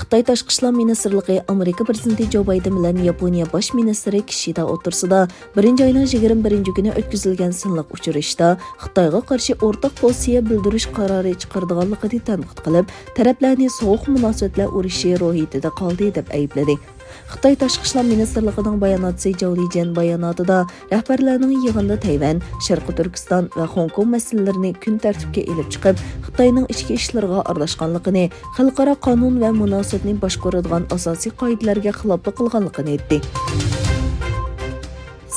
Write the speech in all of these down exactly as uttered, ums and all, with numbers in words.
خىتاي تاشقى ئىشلار مىنىستىرلىقى ئامېرىكا پىرېزىدېنتى جو بايدېن بىلەن ياپونىيە باش مىنىستىرى كىشىدا ئوتتۇرىسىدا بىرىنچى ئاينىڭ يىگىرمە بىرىنچى كۈنى ئۆتكۈزۈلگەن سىنلىق ئۇچرىشىشتا خىتايغا قارشى ئورتاق پوزىتسىيە بىلدۈرۈش قارارى چىقىرىدىغانلىقىنى تەنقىد قىلىپ، تەرەپلەرنى سوغۇق مۇناسىۋەتلەر ئۇرۇشى روھىيىتىدە قالدى دەپ ئەيىبلىدى. خىتاي تاشقى ئىشلار مىنىستىرلىقىنىڭ باياناتچىسى جاۋ لىجيەن باياناتىدا، رەھبەرلەرنىڭ يىغىندا تەيۋەن، شەرقىي تۈركىستان ۋە خوڭكوڭ مەسىلىلىرىنى كۈن تەرتىپكە ئېلىپ چىقىپ، خىتاينىڭ ئىچكى ئىشلىرىغا ئارىلاشقانلىقىنى، خەلقئارا قانۇن ۋە مۇناسىۋەتنى باشقۇرىدىغان ئاساسىي قائىدىلەرگە خىلاپلىق قىلغانلىقىنى ئېيتتى.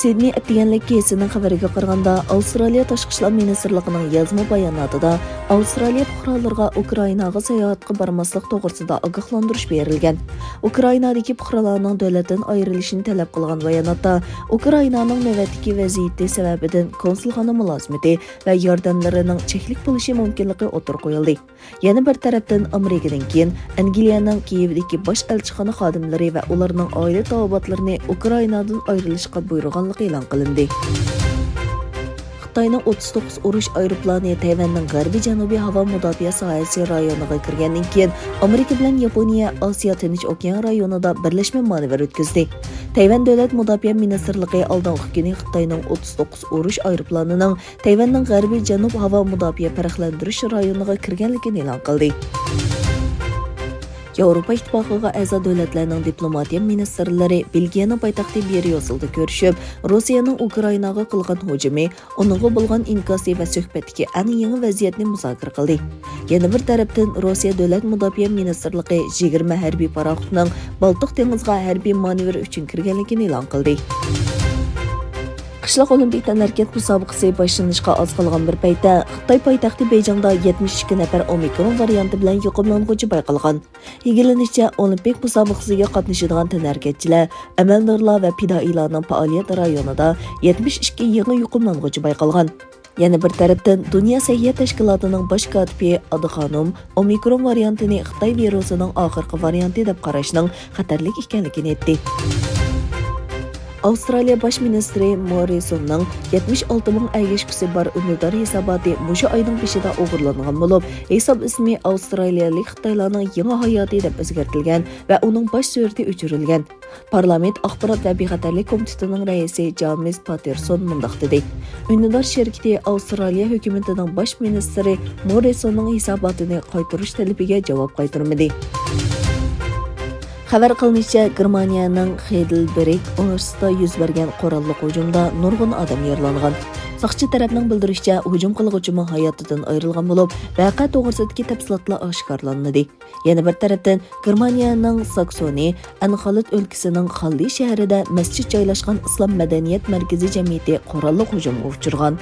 سىدنېي ئەتىگەنلىك گېزىتىنىڭ خەۋىرىگە قارىغاندا، ئاۋسترالىيە تاشقى ئىشلار مىنىستىرلىقىنىڭ يازما باياناتىدا، ئاۋسترالىيە پۇقرالىرىغا ئۇكرائىناغا ساياھەتكە بارماسلىق توغرىسىدا ئاگاھلاندۇرۇش بېرىلگەن. ئۇكرائىنادىكى پۇقرالارنىڭ دۆلەتتىن ئايرىلىشىنى تەلەپ قىلغان باياناتتا، ئۇكرائىنانىڭ نۆۋەتتىكى ۋەزىيىتى سەۋەبىدىن كونسۇلخانا مۇلازىمىتى ۋە ياردەملىرىنىڭ چەكلىك بولۇشى مۇمكىنلىقى ئوتتۇرىغا قويۇلدى. يەنە بىر تەرەپتىن، ئامېرىكىدىن كېيىن ئەنگلىيەنىڭ كىيېۋدىكى باش ئەلچىخانا خادىملىرى ۋە ئۇلارنىڭ ئائىلە تاۋابىئاتلىرىنى ئۇكرائىنادىن ئايرىلىشقا بۇيرۇغانلىقى ئېلان قىلىندى. خىتاينىڭ ئوتتۇز توققۇز ئۇرۇش ئايروپىلانى تەيۋەننىڭ غەربىي جەنۇبىي ھاۋا مۇداپىئە ساھەسى رايونىغا كىرگەندىن كېيىن، ئامېرىكا بىلەن ياپونىيە ئاسىيا تىنچ ئوكيان رايونىدا بىرلەشمە مانېۋىر ئۆتكۈزدى. تەيۋەن دۆلەت مۇداپىئە مىنىستىرلىقى ئالدىنقى كۈنى خىتاينىڭ ئوتتۇز توققۇز ئۇرۇش ئايروپىلانىنىڭ تەيۋەننىڭ غەربىي جەنۇب ھاۋا مۇداپىئە پەرقلەندۈرۈش رايونىغا كىرگەنلىكىنى ئېلان قىلدى. ياۋروپا ئىتتىپاقىغا ئەزا دۆلەتلەرنىڭ دىپلوماتىيە مىنىستىرلىرى بېلگىيەنىڭ پايتەختى بريۇسسېلدا كۆرۈشۈپ، روسىيەنىڭ ئۇكرائىناغا قىلغان ھۇجۇمى، ئۇنىڭغا بولغان ئىنكاسى ۋە سۆھبەتتىكى ئەڭ يېڭى ۋەزىيەتنى مۇزاكىرە قىلدى. يەنە بىر تەرەپتىن، روسىيە دۆلەت مۇداپىئە مىنىستىرلىقى يىگىرمە ھەربىي پاراخوتنىڭ بالتىق دېڭىزىغا ھەربىي مانېۋىر ئۈچۈن كىرگەنلىكىنى ئېلان قىلدى. قىشلىق ئولىمپىك تەنھەرىكەت مۇسابىقىسى باشلىنىشقا ئاز قالغان بىر پەيتتە، خىتاي پايتەختى بېيجىڭدا يەتمىش ئىككى نەپەر ئومىكرون ۋارىيانتى بىلەن يۇقۇملانغۇچى بايقالغان. ئىگىلىنىشىچە، ئولىمپىك مۇسابىقىسىگە قاتنىشىدىغان تەنھەرىكەتچىلەر، ئەمەلدارلار ۋە پىدائىيلارنىڭ پائالىيەت رايونىدا يەتمىش ئىككى يېڭى يۇقۇملانغۇچى بايقالغان. يەنە بىر تەرەپتىن، دۇنيا سەھىيە تەشكىلاتىنىڭ باش كاتىپى ئادخانوم ئومىكرون ۋارىيانتىنى خىتاي ۋىرۇسىنىڭ ئاخىرقى ۋارىيانتى دەپ قاراشنىڭ خەتەرلىك ئىكەنلىكىنى ئېيتتى. ئاۋسترالىيە باش مىنىستىرى موررىسوننىڭ يەتمىش ئالتە مىڭ ئەگەشكۈسى بار ئۈندىدار ھېساباتى مۇشۇ ئاينىڭ بېشىدا ئوغرىلانغان بولۇپ، ھېساب ئىسمى ئاۋسترالىيەلىك خىتايلارنىڭ يېڭى ھاياتى دەپ ئۆزگەرتىلگەن ۋە ئۇنىڭ باش سۈرىتى ئۆچۈرۈلگەن. پارلامېنت ئاخبارات ۋە بىخەتەرلىك كومىتېتىنىڭ رەئىسى جامېس پاتېرسون مۇنداق دېدى: ئۈندىدار شىركىتى ئاۋسترالىيە ھۆكۈمىتىنىڭ باش مىنىستىرى موررىسوننىڭ ھېساباتىنى قايتۇرۇش تەلىپىگە جاۋاب قايتۇرمىدى. خەۋەر قىلىنىشىچە، گېرمانىيەنىڭ خېيدېلبېرگ ئۇنىۋېرسىتېتىدا يۈز بەرگەن قوراللىق ھۇجۇمدا نۇرغۇن ئادەم يارىلانغان. ساقچى تەرەپنىڭ بىلدۈرۈشىچە، ھۇجۇم قىلغۇچىمۇ ھاياتىدىن ئايرىلغان بولۇپ، ۋەقە توغرىسىدىكى تەپسىلاتلار ئاشكارىلانمىدى. يەنە بىر تەرەپتىن، گېرمانىيەنىڭ ساكسونى ئەنخالت ئۆلكىسىنىڭ خاللى شەھىرىدە مەسچىت جايلاشقان ئىسلام مەدەنىيەت مەركىزى جەمئىيىتى قوراللىق ھۇجۇمغا ئۇچرىغان.